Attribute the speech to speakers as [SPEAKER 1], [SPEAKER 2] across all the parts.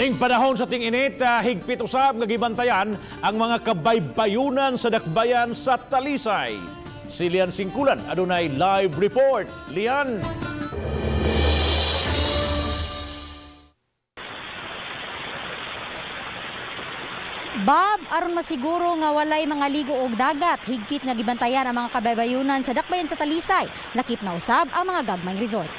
[SPEAKER 1] Ning panahon sa ting-init, higpit usab nga gibantayan ang mga kabaybayunan sa dakbayan sa Talisay. Si Lian Singkulan adunay live report. Lian.
[SPEAKER 2] Bob, aron masiguro nga walay mga ligo og dagat, higpit nga gibantayan ang mga kabaybayunan sa dakbayan sa Talisay. Lakip na usab ang mga gagmayng resort.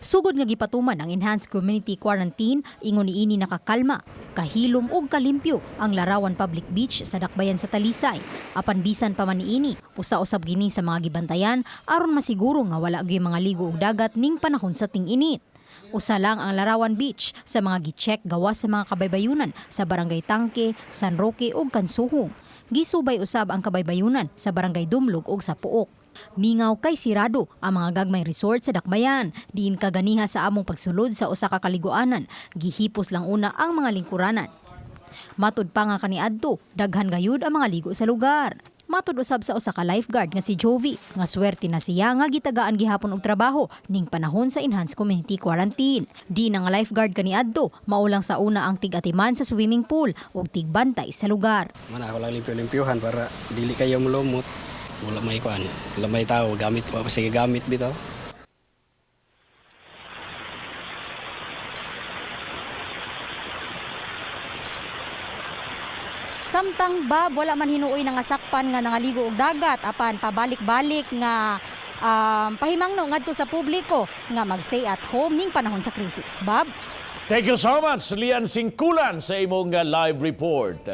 [SPEAKER 2] Sugod nga gipatuman ang enhanced community quarantine, ingon niini nakakalma, kahilom ug kalimpyo ang Larawan Public Beach sa dakbayan sa Talisay. Apan bisan pa man niini, usa-usab gini sa mga gibantayan aron masiguro nga wala gyud mga ligo og dagat ning panahon sa ting-init. Usa lang ang Larawan Beach sa mga gi-check gawas sa mga kabaybayunan sa Barangay Tangke, San Roque ug Kansuhong. Gisubay usab ang kabaybayunan sa Barangay Dumlog ug sa Puok. Mingaw kay sirado ang mga gagmay resort sa Dakbayan. Diin kaganiha sa among pagsulod sa usa ka kaliguanan. Gihipos lang una ang mga lingkuranan. Matud pa nga kaniadto, daghan gayud ang mga ligo sa lugar. Matud usab sa usa ka lifeguard nga si Jovi, nga swerte na siya nga gitagaan gihapon og trabaho ning panahon sa enhanced community quarantine. Di na nga lifeguard kaniadto, maulang sa una ang tig-atiman sa swimming pool ug tigbantay sa lugar.
[SPEAKER 3] Mana ako lang limpyo-limpyuhan para dili kayo mulumot. Wala may kuan, wala may tao, gamit pa sige gamit bitaw.
[SPEAKER 2] Samtang Bob, wala man hinuoy nga sakpan nga nangaligo og dagat apan pabalik-balik nga pahimangno ngadto sa publiko nga magstay at home ning panahon sa krisis. Bob?
[SPEAKER 1] Thank you so much, Lian Singkulan, sa imong live report.